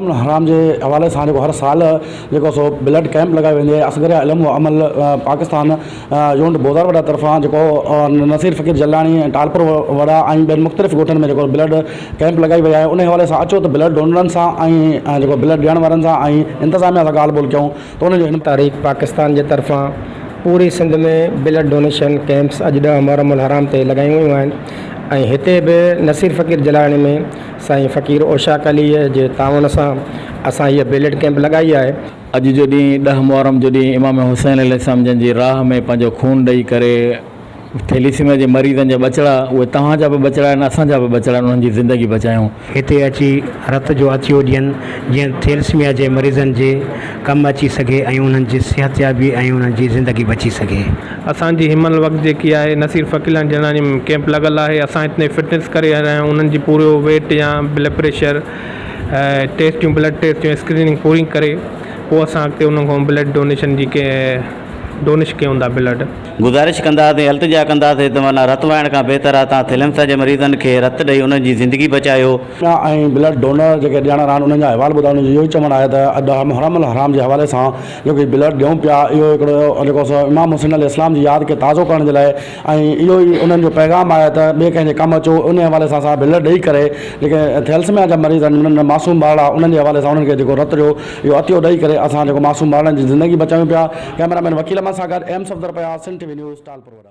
حرام جي حوالي سان جيڪو هر سال جيڪو سو بلڊ ڪئمپ لڳائي ويندي آهي اصغريه علم و عمل پاڪستان يونٽ بوزار وڏا طرفان جيڪو نصير فقير جلاڻي ۽ ٽالپر وڏا ۽ ٻين مختلف ڳوٺن ۾ جيڪو بلڊ ڪئمپ لڳائي وئي آهي ان حوالي سان اچو ته بلڊ ڊونرن سان ۽ جيڪو بلڊ ڏيڻ وارن سان ۽ انتظاميا سان ڳالهه ٻولهه ڪيون ته ان جو هن تحريڪ پاڪستان جي طرفان پوري سنڌ ۾ بلڊ ڊونيشن ڪئمپس اڄ ڏهه محرم الحرام تي لڳايون ويون آهن ۽ هتي به نصير فقير جلاڻي ۾ سائين فقير اوشاق عليء جي تعاون سان اسان هيء بيلٽ ڪئمپ لڳائي آهي. اڄ جو ڏينهن ڏهه محرم جو ڏينهن امام حسين عليه السلام جن جي راهه ۾ پنهنجو خون ڏئي ڪري ٿيليسيميا جي مريضن جا ٻچڙا اهي توهان جا به ٻچڙا آهن اسان جا به ٻچڙا آهن انهن جي زندگي بچايون. هتي اچي رت جو عطيو ڏين جيئن ٿيلسميا جي مريضن جي ڪم اچي سگهي ۽ انهن جي صحتيابي ۽ انهن جي زندگي بچي سگهي. اسان جي هن مهل وقت جيڪي آهي نصير فقيرلاڻي جلاڻي ۾ ڪيمپ لڳل آهي اسان هتي فٽنس ڪري رهيا آهيون انهن جي پورو ويٽ يا بلڊ پريشر ٽيسٽيون بلڊ ٽيسٽيون اسڪريننگ پوري ڪري پوء اسان اڳتي انهن کان بلڊ ڊونيشن جي ڊونيش ڪيون ٿا بلڊ. گذارش ڪنداسين التجا ڪنداسين ته معنيٰ رت وهائڻ کان بهتر آهي توهان ٿيليمسا جي مريضن کي رت ڏئي انهن جي زندگي بچايو. ۽ بلڊ ڊونر جيڪي ڏيڻ وارا آهن انهن جا احوال ٻڌايو انهن جو اهو ئي چوڻ آهي ته ڏهه محرم الحرام جي حوالي سان جيڪو هي بلڊ ڏيون پيا اهو هڪڙو جيڪو سو امام حسين عليه السلام جي ياد کي تازو ڪرڻ جي لاء ۽ اهو ئي انهن جو پيغام آهي ته ٻئي ڪنهن جي ڪم اچو انهي حوالي سان اسان بلڊ ڏئي ڪري جيڪي ٿيلسميا جا مريض آهن انهن معصوم ٻارڙا انهن جي حوالي سان انهن کي جيڪو رت جو اهو عطيو ڏئي ڪري اسان جيڪو معصوم ٻارڙن جي زندگي بچايون پيا ڪئميرا مين وڪيل احمد سان گڏ M Safdar Payas Sindh T V news Talpur Wada.